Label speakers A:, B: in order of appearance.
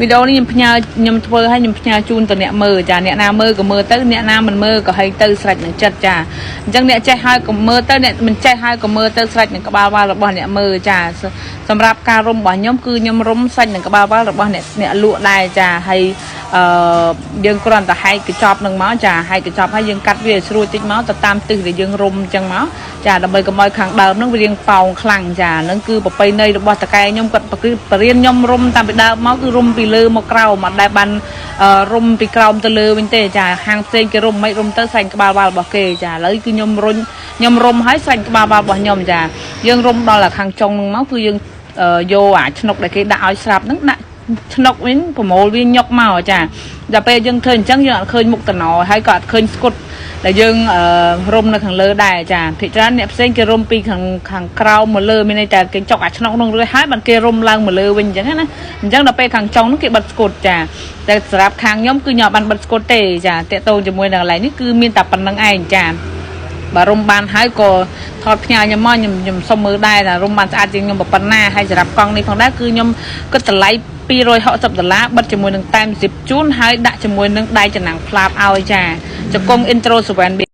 A: វីដេអូនេះខ្ញុំផ្ញើខ្ញុំធ្វើឲ្យខ្ញុំផ្ញើជូនទៅអ្នកមើលចាអ្នកណាមើលក៏មើលទៅអ្នកណាមិនមើលក៏ហីទៅស្រេចនឹងចិត្តចាអញ្ចឹងអ្នកចេះហើយក៏មើលទៅអ្នកមិនចេះហើយក៏មើលទៅស្រេចនឹងក្បាលវ៉ាល់របស់អ្នកមើលចាសម្រាប់ការរុំរបស់ខ្ញុំគឺខ្ញុំរុំសាច់នឹងក្បាលវ៉ាល់របស់អ្នកអ្នកលក់ដែរចាហើយអឺយើងគ្រាន់តែហែកកញ្ចប់នឹងមកចាហែកកញ្ចប់ហើយយើងកាត់វាឲ្យស្រួលតិចមកទៅតាមទិសដែលយើងរុំអញ្ចឹងមកចាដើម្បីកុំឲ្យខាងដើមហ្នឹងវារៀងប៉ោងខ្លាំងចាហ្នឹងគឺប្រពៃណីរបស់តកែខ្ញុំគាត់បរៀនខ្ញុំរុំតាំងពីដើមមកគឺរុំពីលើមកក្រោមអត់ដែលបានរុំពីក្រោមទៅលើវិញទេចាហាងផ្សេងគេរុំមិនរុំទៅសាច់ក្បាលវ៉ាល់របស់គេចាឥឡូវគឺខ្ញុំរុញខ្ញុំរុំហើយសាច់ក្បាលវ៉ាល់របស់ខ្ញុំចាយើងរុំដល់ខាងចុងហ្នឹងមកគឺយើងយកអាឆ្នុកដែលគេដាក់ឲ្យស្រាប់ហ្នឹងដាក់ឆ្នុកវិញប្រមូលវាញុកមកចាដល់ពេលយើងធ្វើអញ្ចឹងយើងអត់ឃើញមុខតំណហើយក៏អត់ឃើញស្គុតដែលយើងរុំនៅខាងលើដែរចាភាគច្រើនអ្នកផ្សេងគេរុំពីខាងខាងក្រោមមកលើមានន័យថាគេចុកអាឆ្នុកនោះរួចហើយបានគេរុំឡើងមកលើវិញអញ្ចឹងណាអញ្ចឹងដល់ពេលខាងចុងនោះគេបិទស្គុតចាតែសម្រាប់ខាងខ្ញុំគឺខ្ញុំអត់បានបិទស្គុតទេចាតាក់ទងជាមួយនឹងកន្លែងនេះគឺមានតែប៉ុណ្្នឹងឯងចាបើរុំបានហើយក៏ថតផ្ញើខ្ញុំមកខ្ញុំខ្ញុំសុំមើលដែរថារុំបានស្អាតជាងខ្ញុំប៉ុណ្ណាហើយសម្រាប់កង់នេះផងដែរគឺខ្ញុំគិតតម្លៃ260ដុល្លារបិទជាមួយនឹងតែមស៊ីបជូនហើយដាក់ជាមួយនឹងដៃចំណាំងផ្លាបឲ្យចាជង្គង់ intro 7